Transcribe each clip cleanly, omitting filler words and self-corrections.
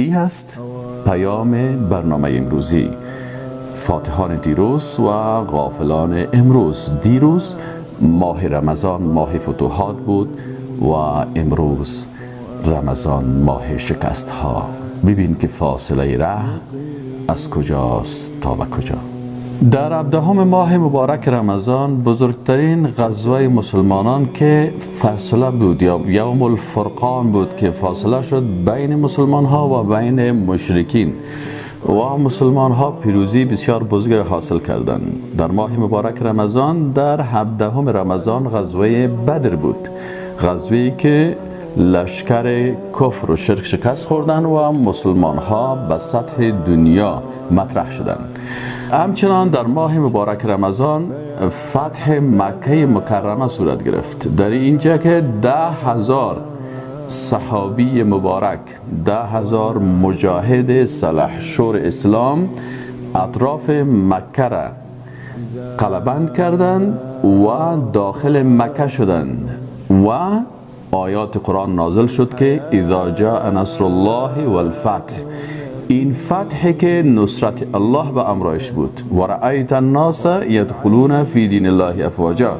ای هست پیام برنامه امروزی: فاتحان دیروز و غافلان امروز. دیروز ماه رمضان ماه فتوحات بود و امروز رمضان ماه شکست ها. ببین که فاصله ره از کجاست تا به کجا. در 17 ماه مبارک رمضان بزرگترین غزوه مسلمانان که فاصله بود یا یوم الفرقان بود که فاصله شد بین مسلمان ها و بین مشرکین و مسلمان ها پیروزی بسیار بزرگ حاصل کردند. در ماه مبارک رمضان، در 17 رمضان، غزوه بدر بود، غزوه‌ای که لشکر کفر و شرک شکست خوردن و مسلمان ها به سطح دنیا مطرح شدند. همچنان در ماه مبارک رمضان فتح مکه مکرمه صورت گرفت. در اینجا که 10,000 صحابی مبارک، 10,000 مجاهد سلحشور اسلام اطراف مکه را قلبند کردند و داخل مکه شدند و آیات قرآن نازل شد که اذا جاء نصر الله والفتح. این فتح که نصرت الله به امرایش بود. و رأیت الناس یدخلون فی دین الله افواجا.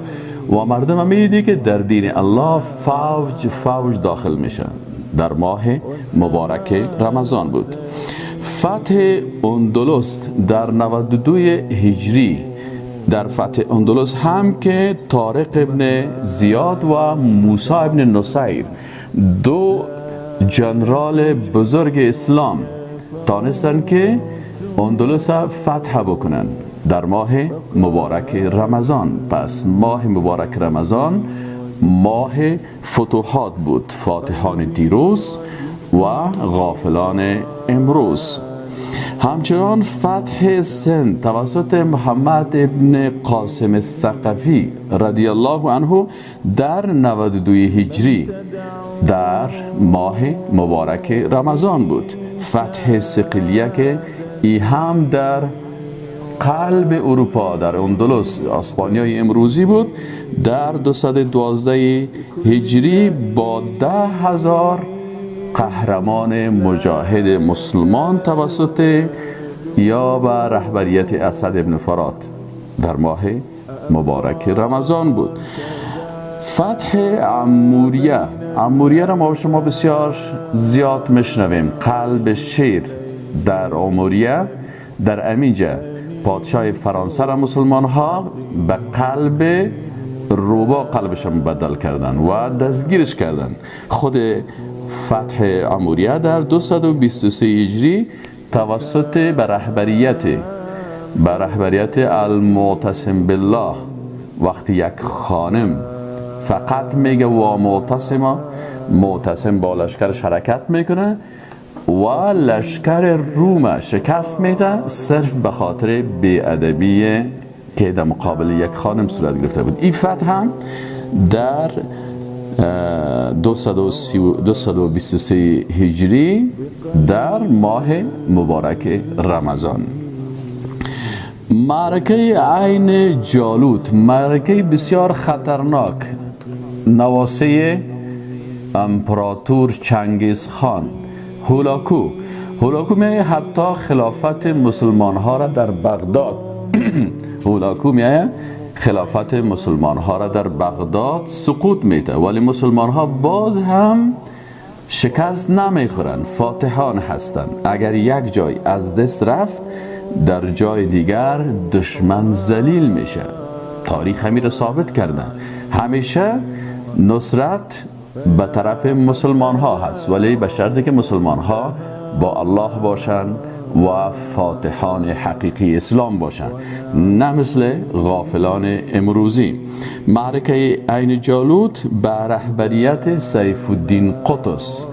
و مردم میدی که در دین الله فوج فوج داخل میشن. در ماه مبارک رمضان بود. فتح اندلس در 92 هجری. در فتح اندلس هم که طارق ابن زیاد و موسی ابن نصیر، دو جنرال بزرگ اسلام، تانستن که اندلس فتح بکنن در ماه مبارک رمضان. پس ماه مبارک رمضان ماه فتوحات بود، فاتحان دیروز و غافلان امروز. همچنان فتح سند توسط محمد ابن قاسم الثقفی رضی الله عنه در 92 هجری در ماه مبارک رمضان بود. فتح صقلیه که ای هم در قلب اروپا، در اندلس، اسپانیای امروزی بود، در 212 هجری با 10,000 قهرمان مجاهد مسلمان توسط یا به رهبریت اسد ابن فرات در ماه مبارک رمضان بود. فتح عموریه. عموریه را ما شما بسیار زیاد میشنویم، قلب شیر در عموریه. در امینجا پادشاه فرانسه را مسلمان ها به قلب روبا قلبش مبدل کردن و دستگیرش کردن. خود فتح عموریه در 223 هجری توسط به رهبریت المعتصم بالله. وقتی یک خانم فقط میگه وا معتصما، معتصم با لشکرش حرکت میکنه و لشکر روم شکست میده، صرف به خاطر بیادبی که در مقابل یک خانم صورت گرفته بود. این فتح هم در 223 هجری در ماه مبارک رمضان. معرکه عین جالوت، معرکه بسیار خطرناک، نواسه امپراتور چنگیز خان هولاکو. هولاکو میایه حتی خلافت مسلمان ها را در بغداد، هولاکو میایه خلافت مسلمان ها را در بغداد سقوط میده، ولی مسلمان ها باز هم شکست نمیخورن، فاتحان هستند. اگر یک جای از دست رفت، در جای دیگر دشمن ذلیل میشه. تاریخ همین را ثابت کرده. همیشه نصرت به طرف مسلمان ها هست، ولی به شرطی که مسلمان ها با الله باشند و فاتحان حقیقی اسلام باشند، نه مثل غافلان امروزی. معرکه عین جالوت به رهبریت سیف الدین قطز،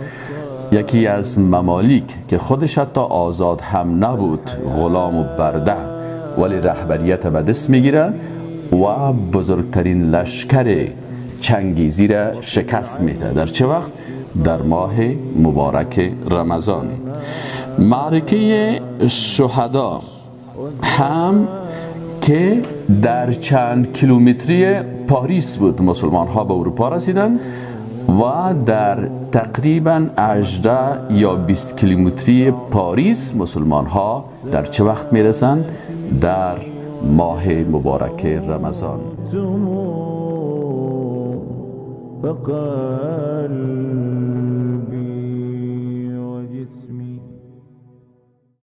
یکی از ممالیک که خودش حتی آزاد هم نبود، غلام و برده، ولی رهبریت به دست میگیره و بزرگترین لشکر چنگیزی را شکست میده. در چه وقت؟ در ماه مبارک رمضان. معرکه شهدا هم که در چند کیلومتری پاریس بود، مسلمان ها به اروپا رسیدن. و در تقریبا 18 یا 20 کیلومتری پاریس مسلمان ها در چه وقت میرسند؟ در ماه مبارک رمضان. فقلبي.